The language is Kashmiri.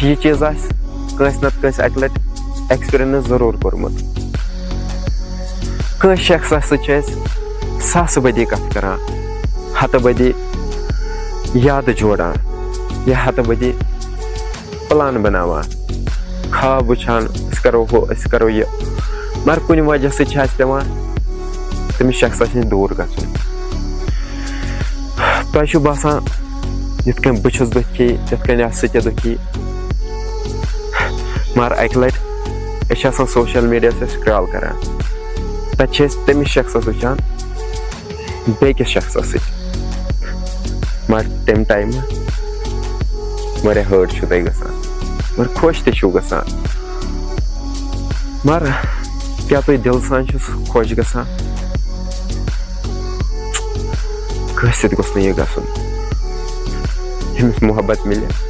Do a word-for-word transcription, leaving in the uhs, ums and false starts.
یہِ چیٖز آسہِ کٲنٛسہِ نتہٕ کٲنٛسہِ اکہِ لٹہِ ایکسپیرینس ضروٗر کوٚرمُت۔ کٲنٛسہِ شخصس سۭتۍ چھِ أسۍ ساسہٕ بٔدی کتھ کران، ہتہٕ بٔدی یادٕ جوڑان یا ہتہٕ بٔدی پلان بناوان، خواب وٕچھان، أسۍ کرو ہُہ، أسۍ کرو یہِ، مگر کُنہِ وجہ سۭتۍ چھِ اَسہِ پٮ۪وان تٔمِس شخصس نِش دوٗر گژھُن۔ تۄہہِ چھُو باسان یِتھ کٔنۍ بہٕ چھُس دُکھی، تِتھ کٔنۍ آسہِ سُہ تہِ دُکھی، مگر اکہِ لٹہِ أسۍ چھِ آسان سوشل میڈیاہس پٮ۪ٹھ سکرال کران، تتہِ چھِ أسۍ تٔمِس شخصس وٕچھان بیٚکِس شخصس سۭتۍ۔ مگر تَمہِ ٹایمہٕ واریاہ ہٲٹ چھُو تۄہہِ گژھان، مگر خۄش تہِ چھُو گژھان۔ مگر کیٛاہ تُہۍ دِلہٕ سان چھِو خۄش گژھان؟ کٲنٛسہِ سۭتۍ گوٚژھ نہٕ یہِ گژھُن، ییٚمِس محبت مِلہِ،